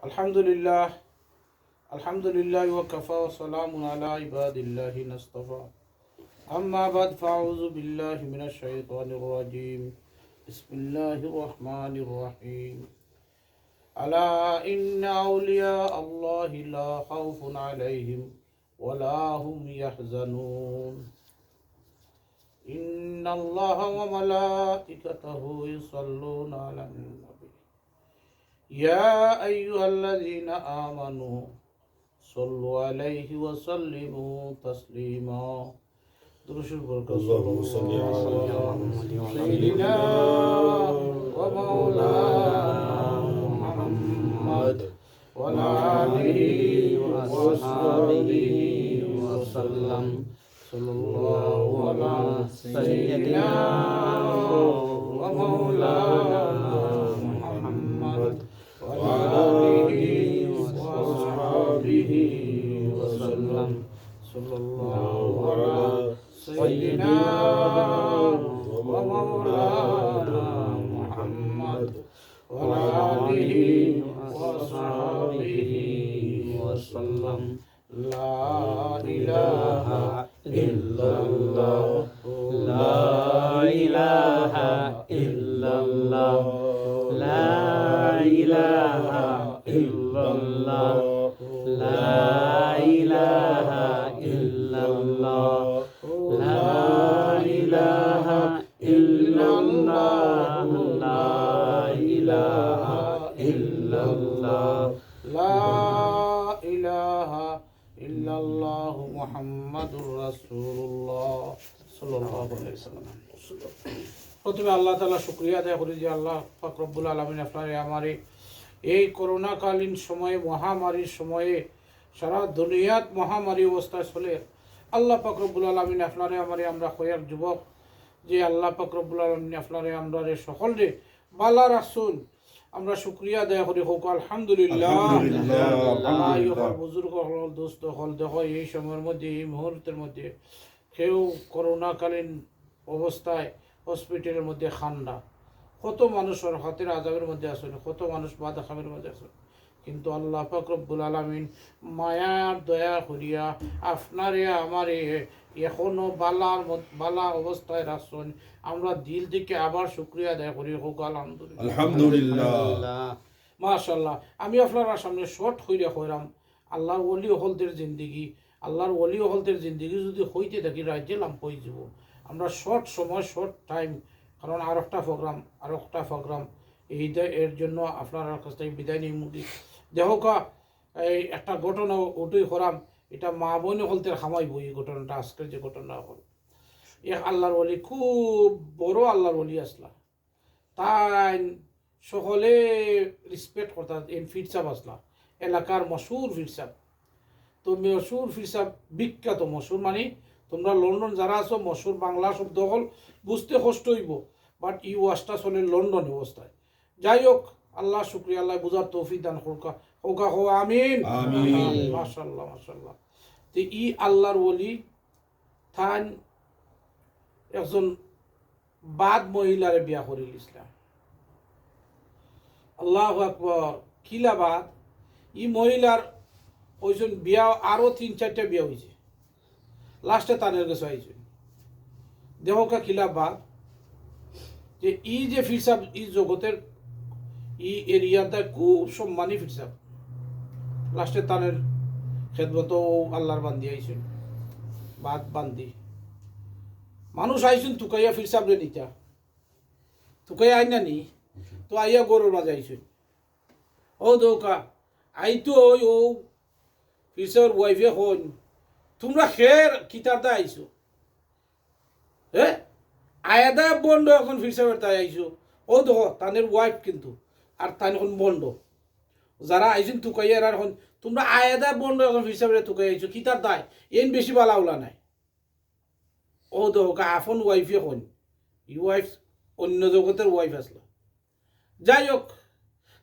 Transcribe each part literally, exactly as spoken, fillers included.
الحمد لله. الحمد لله وكفى وسلام على عباده الذين اصطفى. أما بعد فأعوذ بالله من الشيطان الرجيم. بسم الله الرحمن الرحيم. ألا إن أولياء الله لا خوف عليهم ولا هم يحزنون. إن الله وملائكته يصلون على النبي. يا أيها الذين آمنوا صلوا عليه وسلموا تسليما. درود شريف بركة. اللهم صل على محمد وعلى آل سيدنا ومولانا محمد وعلى آله وصحبه وسلم. صلى الله على سيدنا ومولانا محمد وعلى آله وأصحابه وسلم. صلى الله على سيدنا ومولانا محمد وعلى آله وأصحابه وسلم. لا إله إلا الله. لا إله إلا الله. لا إله إلا الله. لا إله إلا الله. لا إله إلا الله. لا إله إلا الله. لا إله إلا الله محمد رسول الله صلى الله عليه وسلم. প্রথমে আল্লাহ তাআলা শুকরিয়া আদায় করি যে আল্লাহ পাক রব্বুল আলামিন আপনারে আমারে এই করোনাকালীন সময়ে, মহামারীর সময়ে, সারা দুনিয়াত মহামারী অবস্থায় চলে, আল্লাহ পাক রব্বুল আলামিন আপনারে আমারে, আমরা কয়েক যুবক, যে আল্লাহ পাক রব্বুল আলামিন আপনারে আমরারে সকলরে বালা রাখছইন, আমরা শুকরিয়া আদায় করি, কউক্কা আলহামদুলিল্লাহ। আলহামদুলিল্লাহ, আলহামদুলিল্লাহ। ভাই অকল, বুজুর্গ অকল, দোস্ত অকল, দেখো এই সময়র মধ্যে, এই মুহূর্তর মধ্যে কেউ করোনাকালীন অবস্থায় হসপিটালর মধ্যে কান্দা, কত মানুষ সরকাতের আজাবের মধ্যে আছইন, কত মানুষ বাদ কামের মধ্যে আছইন, কিন্তু আল্লাহ পাক রব্বুল আলামিন মায়ার দয়া করিয়া আপনারে আমারে এখনো বালার মত-, বালা অবস্থায় রাখছইন। আমরা দিল থেকে আবার শুকরিয়া আদায় করি, কউক্কা আলহামদুলিল্লাহ। আলহামদুলিল্লাহ। মাশাআল্লাহ। আমি আপনারার সামনে শর্ট কইরা কইরাম, আল্লাহর ওলি অকলদের জিন্দেগি, আল্লাহর ওলি অকলদের জিন্দেগি যদি কইতে থাকি, রাইত লাম্বা অইযিবো। আমরা শর্ট সময়, শর্ট টাইম, কারণ আরোকটা প্রোগ্রাম, আরোকটা প্রোগ্রাম, এই দে-, এর জন্য আপনারার কাছ থেকে বিদায় নিমুগি। দেখউক্কা, এই একটা ঘটনা উঠি করাম, এটা মা বইন অকলদের কামাইবো এই ঘটনাটা, আজকের যে ঘটনা অইল। এক আল্লাহর ওলি, খুব বড় আল্লাহর ওলি আছলা, তাইন সকলে রেসপেক্ট করতা, এন পীর সাব আছলা, এলাকার মশহুর পীর সাব। তো মশহুর পীর সাব, বিখ্যাত মশহুর, মানে, তোমরা লন্ডন যারা আছো, মশহুর বাংলা শব্দ অকল বুঝতে কষ্ট অইবো, but ই ওয়াজটা চলে লন্ডন অবস্থায়। যাই হোক, আল্লাহ শুকরিয়া, আল্লাহ বুঝার তৌফিক দান করউক্কা, কউক্কা কও আমিন। আমিন। মাশাআল্লাহ, মাশাআল্লাহ। তো ই আল্লাহর ওলি, তাইন একজন বাদ মহিলারে বিয়া করিলিছলা। আল্লাহু আকবার, কিলা বাদ? ই মহিলার অইছইন বিয়া, আরো তিন চাইরটা বিয়া অইছে, লাস্টে তানের গেছে আইছইন। দেখউক্কা কিলা বাদ, যে ই যে পীর সাব, ই জগতের, ই এরিয়াটা খুব সম্মানী পীর সাব, লাস্টে তানের খেদমতো আল্লাহর বান্দি আইছইন, বাদ বান্দি। মানুষ আইছইন তুকাইয়া পীর সাবরে নিতা, তুকাইয়া আইন না নি, তো আইয়া ঘরর মাঝে আইছইন। অউ দেখউক্কা, আইতো অউ, অউ পীর সাবর ওয়াইফে কইন, "তুমরা খের কিতার দায় আইছো? হে, আয়াদা বন্ড অখন পীর সাবর দায় আইছো।" অউ দেখো, তানের ওয়াইফ কিন্তু, আর তাইন অখন বন্ড। যারা আইছইন তুকাইয়া, এরা অখন, "তুমরা আয়াদা বন্ড অখন পীর সাবরে তুকাইয়া আইছো, কিতার দায়? এন বেশি বালা উলা নাই।" অউ দেখউক্কা, আফন ওয়াইফে কইন, ই ওয়াইফ অন্য জগতের ওয়াইফ আছলা। যাই হোক,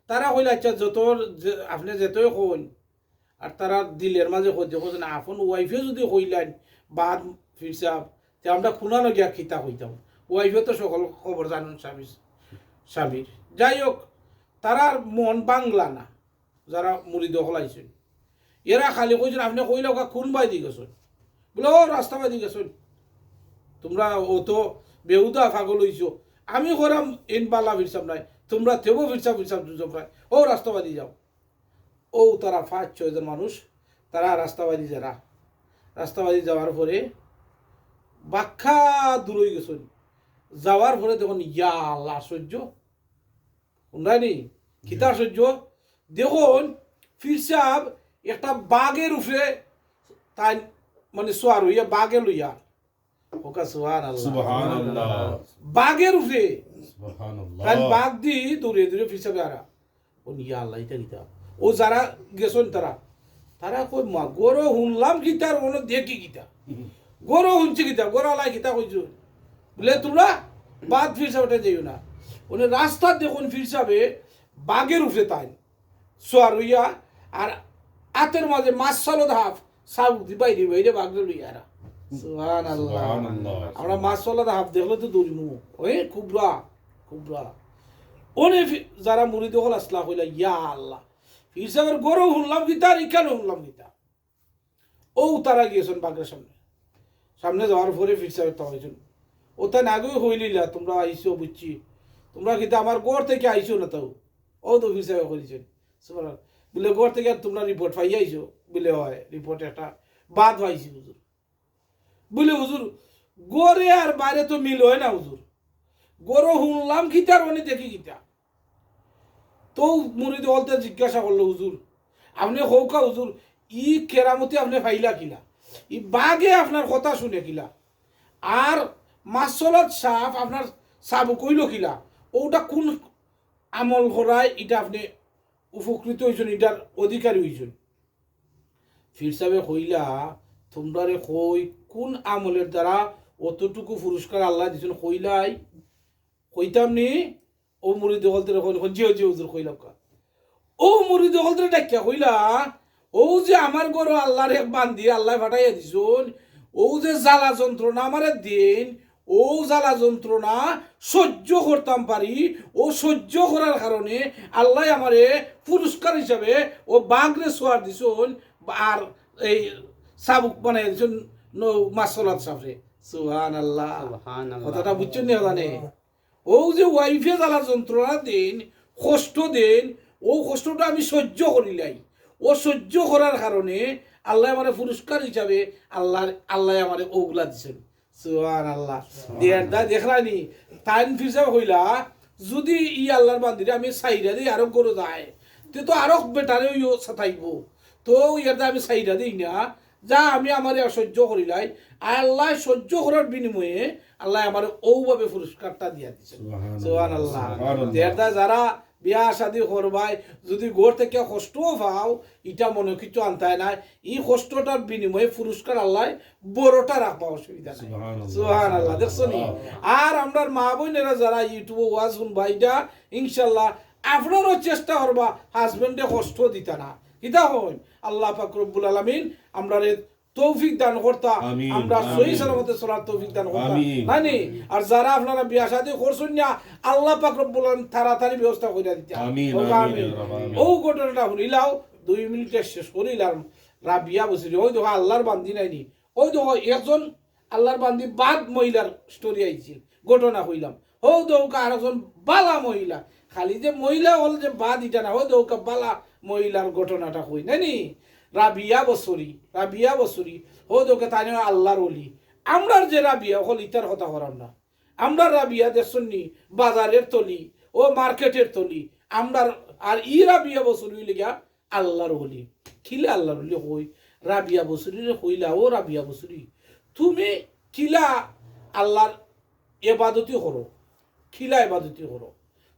তারা কইলা, "আচ্ছা, যত যে-, আপনে যেতই কইন, আর তারা দিলর মাঝে কইতে কইছইন, আপন ওয়াইফে যদি কইলাইন, বাদ পীর সাব, তে আমরা কুনানো গিয়া কিতা কইতাম?" ওয়াইফে তো সকল খবর জানইন স্বামীর, স্বামীর। যাই হোক, তারার মন ভাঙ্গলা না। যারা মুরিদ অকল আইছইন, এরা খালি কইছইন, "আপনে কইলা ওকা কুন বায়দি গেছইন?" বুলে, "ও রাস্তা বায়দি গেছইন।" তুমরা অত বেহুদা পাগল অইছো। আমি কইরাম এইন বালা ফিরসাব নায়, তুমরা তেবো ফিরসাব, ফিরসাব, ফিরসাব নায়। ও রাস্তা বায়দি যাও। অউ তারা পাঁচ ছয়জন মানুষ, তারা রাস্তা বায়দি যারা, রাস্তা বায়দি যাওয়ার পরে বাক্কা দূর অইগেছইন। যাওয়ার পরে দেখইন, ইয়া আল্লাহ, আশ্চর্য। হুনরায়নি? কিতা আশ্চর্য? দেখইন, ফিরসাব একটা বাঘর উপরে তাইন, মানে, সোয়ার অইয়া, বাঘে লইয়া। কউক্কা সুবহানাল্লাহ। সুবহানাল্লাহ। বাঘর উপরে। সুবহানাল্লাহ। তাইন বাঘদি দৌড়ে দৌড়ে ফিরসাবে আরা। অউ ইয়া আল্লাহ, ইটা কিতা? অউ যারা গেছইন তারা, তারা কয়, "মা, গরো হুনলাম কিতা, আর অনো দেখি কিতা? গরো হুনছি কিতা, গরো আল্লায় কিতা কইছইন?" বুলে, "তুমরা বাদ ফিরসাবর ঠারে যাইও না।" অনে রাস্তাত দেখইন ফিরসাবে বাঘর উপরে তাইন সোয়ার অইয়া, আর আতর মাঝে মাছালদ হাফ, চাবুকদি বাইরে বাইরে বাঘরে লইয়া আরা। সুবহানাল্লাহ। সুবহানাল্লাহ। আমরা মাছালদ হাফ দেখলে তো দৌড়িমু। ওই কুবরা, কুবরা। অনে ফি-, যারা মুরিদ অকল আছলা কইলা, "ইয়া আল্লাহ, ফিরসাবর গরো হুনলাম কিতা, আর ইখানো হুনলাম কিতা?" অউ তারা গেছইন বাঘর সামনে। সামনে যাওয়ার পরে ফিরসাবে তাওয়াইছইন। অউ তাইন আগেউ কইলিলা, "তুমরা আইছো বুঝছি। তুমরা কিতা আমার ঘর থাকি আইছো না তাও?" অউ তো ফিরসাবে কইলিছইন। সুবহানাল্লাহ। বুলে, "ঘর থাকি আর তুমরা রিপোর্ট পাইয়া আইছো?" বুলে, "অয়, রিপোর্ট একটা বাদ পাইছি হুজুর।" বুলে, "হুজুর, ঘরে আর বাইরে তো মিল অয় না হুজুর। গরো হুনলাম কিতা আর অনে দেখি কিতা?" তো মুরিদ অকলতে জিজ্ঞাসা করলো, "হুজুর, আপনে কউক্কা হুজুর, ই কেরামতি আপনে পাইলা কিলা? ই বাঘে আপনার কথা হুনে কিলা? আর মাছালদ সাফ আপনার চাবুক অইলো কিলা? অউটা কুন আমল করায় ইটা আপনে উপকৃত অইছইন, ইটার অধিকারী অইছইন?" ফিরসাবে কইলা, "তুমরারে কই, কুন আমলর দ্বারা অতটুকু পুরস্কার আল্লায় দিছইন কইলাই?" কইতাম নি? অউ মুরিদ অকলতরে কইন, কইন, "জি, জি, হুজুর, কইলাউক্কা।" অউ মুরিদ অকলতরে ডাকিয়া কইলা, "অউ যে আমার ঘরো আল্লার এক বান্দি, আল্লায় পাঠাইয়া দিছইন, অউ যে জ্বালা যন্ত্রণা আমারে দেইন, অউ জ্বালা যন্ত্রণা সহ্য করতাম পারি, অউ সহ্য করার কারণে আল্লায় আমারে পুরস্কার হিসাবে অউ বাঘরে সোয়ার দিছইন, আর এই চাবুক বানাইয়া দিছইন ন-, মাছালদ সাফরে।" সুবহানাল্লাহ। সুবহানাল্লাহ। কথাটা বুঝছইন নি, জানে? অউ যে ওয়াইফে জ্বালা যন্ত্রণা দেইন, কষ্ট দেইন, অউ কষ্টটা আমি সহ্য করিলাই। অউ সহ্য করার কারণে আল্লায় আমারে পুরস্কার হিসাবে আল্লার, আল্লায় আমারে অউগুলা দিছইন। সুবহানাল্লাহ। সুবহানাল্লাহ। দেখরায়নি, তাইন ফিরসাবে কইলা, "যুদি ই আল্লার বান্দিরে আমি ছাইড়া দেই আরক ঘরো যায়, তে তো আরক বেটারে অইও সাতাইবো। তো ইয়ারদায় আমি ছাইড়া দেই না।" যা আমি আমারে সহ্য করিলাই, আল্লায় সহ্য করার বিনিময়ে আল্লায় আমারে অউভাবে পুরস্কারটা দিয়া দিছইন। সুবহানাল্লাহ। সুবহানাল্লাহ। সুবহানাল্লাহ। দেখরায় যারা বিয়া শাদি করবায়, যুদি ঘর থাকি কষ্টও পাও, ইটা মনো কিচ্ছু আনতায় নায়। ই কষ্টটার বিনিময়ে পুরস্কার আল্লায় বড়টা রাখবা, অসুবিধা নাই। সুবহানাল্লাহ। সুবহানাল্লাহ। দেখছোনি? আর আমরার মা বইনেরা যারা YouTube-ও ওয়াজ হুনবা, ইটা ইনশাআল্লাহ আপনারাও চেষ্টা করবা হাজবেন্ডে কষ্ট দিতা না। কিতা কইন? আল্লাহ পাক রব্বুল আলামিন আমরারে তৌফিক দান করতা, আমিন, আমরা সহি আমিন। সালামতে চলার তৌফিক দান করতা। আমিন। নানি? আর যারা আপনারা বিয়া শাদি করছইন না, আল্লাহ পাক রব্বুল আলামিন তাড়াতাড়ি ব্যবস্থা করিয়া দিতা। আমিন, কউক্কা আমিন, আমিন। ইয়া রাব্বাল আলামিন। অউ ঘটনাটা হুনিলাও, দুই মিনিটে শেষ করিলাম। রাবিয়া বসুরি, অউ দেখো আল্লার বান্দি নায়নি, অউ দেখো একজন আল্লার বান্দি বাদ মহিলার story আইছিল, ঘটনা কইলাম। হউ দেখউক্কা আরকজন বালা মহিলা, খালি যে মহিলা অকল যে বাদ ইটা না, হউ দেখউক্কা বালা মহিলার ঘটনাটা কই, নায়নি? রাবিয়া বসুরি, রাবিয়া বসুরি, হউ দেখউক্কা তাইন আল্লার ওলি। আমরার যে রাবিয়া অকল ইতার কথা কইরাম না। আমরার রাবিয়া দেখছইননি, বাজারর তলি, অউ মার্কেটর তলি। আমরার, আর ই রাবিয়া বসুরি অইলো গিয়া আল্লার ওলি। কিলা আল্লার ওলি কই? রাবিয়া বসুরিরে কইলা, "ও রাবিয়া বসুরি, তুমি কিলা আল্লার এবাদতি করো? কিলা এবাদতি করো?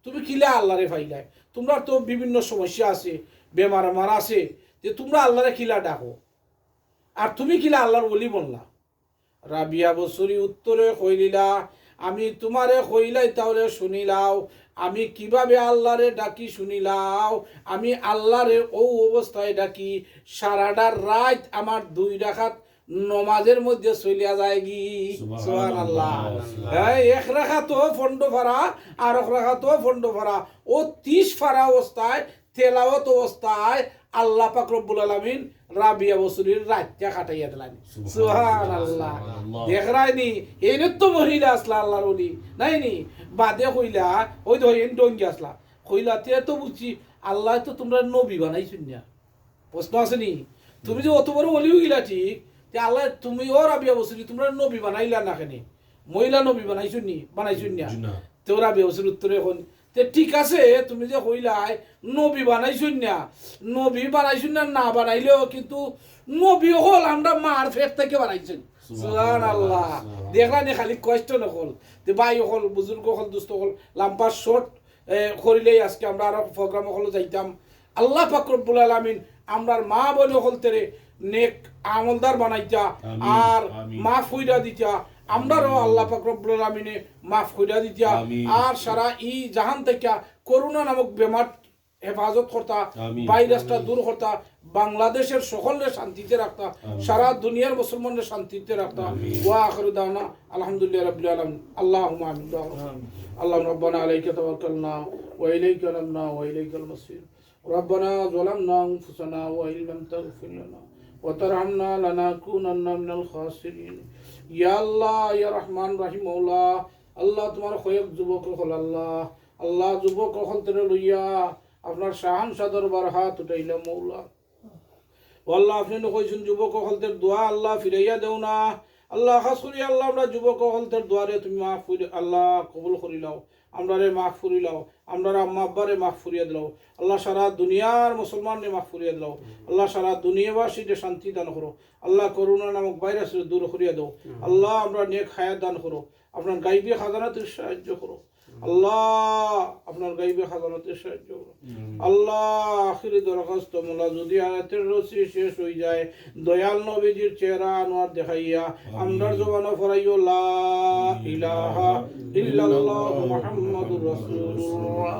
তুমি কিলা আল্লারে পাইলায়? তুমরার তো বিভিন্ন সমস্যা আছে, বেমার আমার আছে, তে তুমরা আল্লারে কিলা ডাকো? আর তুমি কিলা আল্লার ওলি বনলা?" রাবিয়া বসুরি উত্তরে কইলিলা, "আমি তুমারে কইলাই তাইলে হুনিলাও, আমি কিভাবে আল্লারে ডাকি হুনিলাও, আমি আল্লারে অউ অবস্থায় ডাকি, সারাটা রাইত আমার দুই রাকাত নমাজর মধ্যে চলিয়া যায়গি।" সুবহানাল্লাহ। সুবহানাল্লাহ। হ্যাঁ, এক রাকাতো পনরো পারা, আরক রাকাতো পনরো পারা, অউ তিশ পারা অবস্থায় তেলাওয়াত অবস্থায় আল্লাহ পাক রব্বুল আলামিন রাবিয়া বসুরির রাইতটা কাটাইয়া দিলাইন। সুবহানাল্লাহ। সুবহানাল্লাহ। দেখরায়নি, এইন তো মহিলা আছলা আল্লাহর ওলি, নায়নি? বাদে কইলা, ওই দেখো, এইন ডঙ্গি আছলা। কইলা, তে তো বুঝছি, আল্লায় তো তুমরারে নবী বানাইছইন না। প্রশ্ন আছে নি? তুমি যে অত বড় ওলি অইলা ঠিক, তে আল্লায় তুমি, ও রাবিয়া বসুরি, তুমরারে নবী বানাইলা না কেনে? মহিলা নবী বানাইছইন নি? বানাইছইন না। জি না। তে রাবিয়া বসুরির উত্তরে কইন, তে ঠিক আছে, তুমি যে কইলায় নবী বানাইছইন না, নবী বানাইছইন না, না বানাইলেও কিন্তু নবী অকল আমরার মার পেট থাকি বানাইছইন। সুবহানাল্লাহ। সুবহানাল্লাহ। দেখলায়নি খালি question অকল। তে ভাই অকল, বুজুর্গ অকল, দোস্ত অকল, লাম্বা short এ, করিলেই আজকে আমরা আরো program অকলো যাইতাম। আল্লাহ পাক রব্বুল আলামিন আমরার মা বইন অকলতরে নেক আমলদার বানাইতা, আমিন, আর আমিন। মাফ কইরা দিতা। আমরারও আল্লাহ পাক রব্বুল আলামিনে মাফ কইরা দিতা। আমিন। আর সারা ই জাহান থাকি করোনা নামক বেমার হেফাজত করতা, আমিন। ভাইরাসটা দূর করতা, বাংলাদেশর সকলরে শান্তিতে রাখতা, আমিন। সারা দুনিয়ার মুসলমানরে শান্তিতে রাখতা। আমিন। ওয়া আখিরু দাওয়ানা আলহামদুলিল্লাহি রাব্বিল আলামিন। আল্লাহুম্মা আমিন। আমিন। اللهم ربنا عليك توكلنا وإليك أنبنا وإليك المصير. ربنا ظلمنا أنفسنا وإن لم تغفر لنا وترحمنا لنكونن من الخاسرين. ইয়া আল্লাহ, ইয়া রহমান রহিম মৌলা, আল্লাহ, তুমার কয়েক যুবক অকল আল্লাহ, আল্লাহ, যুবক অকলতরে লইয়া আপনার শাহানশাহ দরবার হাত উঠাইলাম মৌলা। ও আল্লাহ, আপনে নু কইছইন যুবক অকলতর দোয়া আল্লাহ ফিরাইয়া দেও না। আল্লাহ, খাস করি আল্লাহ, আমরার যুবক অকলতর দোয়ারে তুমি মাফ করি, আল্লাহ, কবুল করিলাও। আমরারে মাফ করিলাও। আমরার আম্মা আব্বারে মাফ করিয়া দিলাও। আল্লাহ, সারা দুনিয়ার মুসলমানরে মাফ করিয়া দিলাও। আল্লাহ, সারা দুনিয়াবাসীরে শান্তি দান করো। আল্লাহ, করোনা নামক ভাইরাসরে দূর করিয়া দেও। আল্লাহ, আমরারে নেক হায়াত দান করো। আপনার গাইবী খাজানাতর সাহায্য করো। আল্লাহ, আপনার গাইবী খাজানাতর সাহায্য করো। আল্লাহ, আখিরি দরখাস্ত মৌলা, যদি হায়াতর রশি শেষ অইযায়, দয়াল নবীজির চেহারা আনোয়ার দেখাইয়া আমরার জবানো ফরাইও লা ইলাহা ইল্লাল্লাহু মুহাম্মাদুর রাসূলুল্লাহ।